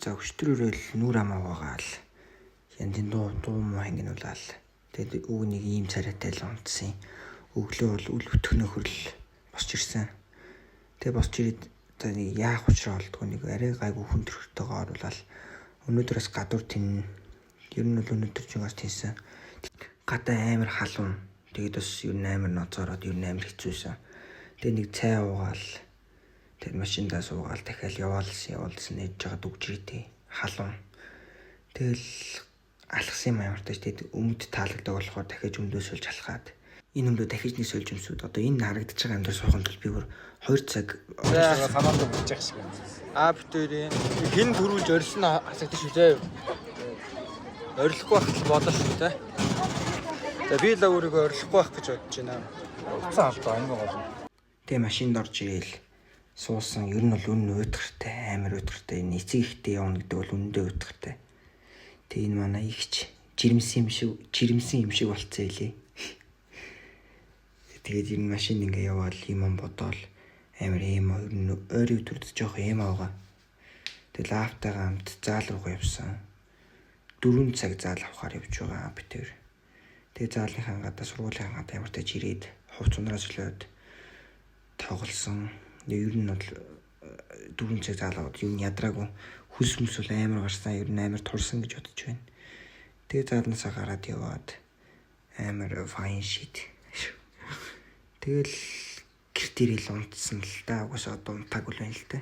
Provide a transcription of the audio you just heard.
За, өчтөр өрөөл нүр ам угаагаал янзын дуу дуу муу хангинуулаад, тэгээд үг нэг ийм царайтай л унтсан. Өглөө бол үл өтгөнө хөрл босч ирсэн. Тэгээ босч ирээд, за, нэг яах учраа олдгүй, нэг арай гайгүй хүн төрхтөөгөө оруулаад өнөөдөр бас гадуур тэн, ер нь бол өнөөдөр ч бас тэнсэн. Гадаа амар халуун. Тэгээд бас ер нь амар ноцоороод, ер нь амар хэцүүсэн. Тэгээ нэг цай уугаал, тэгээд машиндаа суугаал, дахиад яваалсан яваалсан нээж байгаа дүгжрээ халуун. Тэгэл алхсан юм амар тааш, тэгээд өмд таалагддаг болохоор дахиад өмдөө сольж алхаад, энэ өмдөө дахиж нэг сольж өмсөд, одоо энэ харагдаж байгаа амьдрал суухын тулд би бүр 2 цаг За, санаанд өгч явах шиг байна. А битүүрийн хин төрүүлж орилсон хасагдчих шүү зөө. Орилохгүй байх л бодоо шүү дээ. За, би л өөрийгөө орилохгүй байх гэж бодож байна. Утсан алдаа энэ гол. Тэгээ машинд орж ирээл суусан. Ер нь бол үнэн уйтгартай, амар уйтгартай. Энэ эцэг ихтэй явна гэдэг бол үнэндээ уйтгартай. Тэгээ энэ манай ихч жирэмсэн юм шиг, жирэмсэн юм шиг болцсон илээ. Тэгээд ер нь машин ингээ яваал юм юм бодоол амар эмо, ер нь ойрын өдрүүд жоох эмо байгаа. Тэгэл аавтайгаа хамт заал руугаа явсан. 4 цаг заал авахар явж байгаа бид тэр. Тэгээ заалынхаа гадаа, сургуулийн гадаа ямар тач ирээд хувц ундраа солиод тоглосон. Ер нь бол 4 цаг заал аваад юм ядраагүй, хөлс мөс бол амар гарсан. Ер нь амар турсан гэж бодож байна. Тэгээ заалнаасаа гараад яваад амар fine shit. Тэгэл гэрт ирээл унтсан л да. Угаасаа одоо унтаагүй л байна л да.